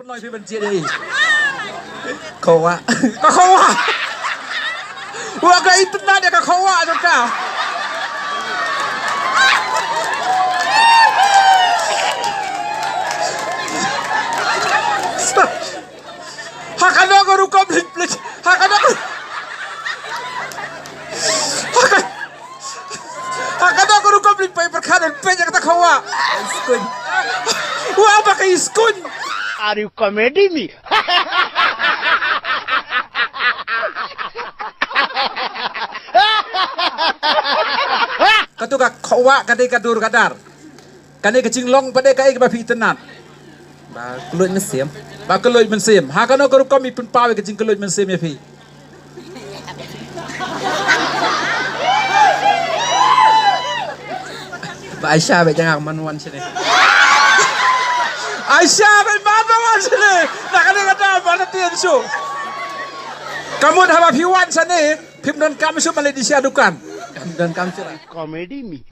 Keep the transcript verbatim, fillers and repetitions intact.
Pynlong phi ban jied ïa i. Khawah. Ka khawah. Wa ka itynnad ïa ka khawah jong ka. Ha kano ka rukom leit pynleit. Ha kano ka, ha ka, ha kano ka rukom leit pynpyrkhat ban peit ïa kata ka khawah. Iskun. Wa ba ka iskun. Are you comedy me? Katu ka khawah ka dei ka dur ka dar. Kane ka jinglong pat de kaei kaba phi itynnad? Ba kylluid mynsiem. Ba kylluid mynsiem. Ha kano ka rukom i pynpaw ïa ka jingkylluid mynsiem ïa phi? Ba Aisha ba jang man wan shane. Aisha ba man ba wan shane. Na kane ka daw ba na tien shu. Ka mut haba phi wan shane phim don kam shuh, ma leit sha dukan. Kam don kam shuh. Comedy me.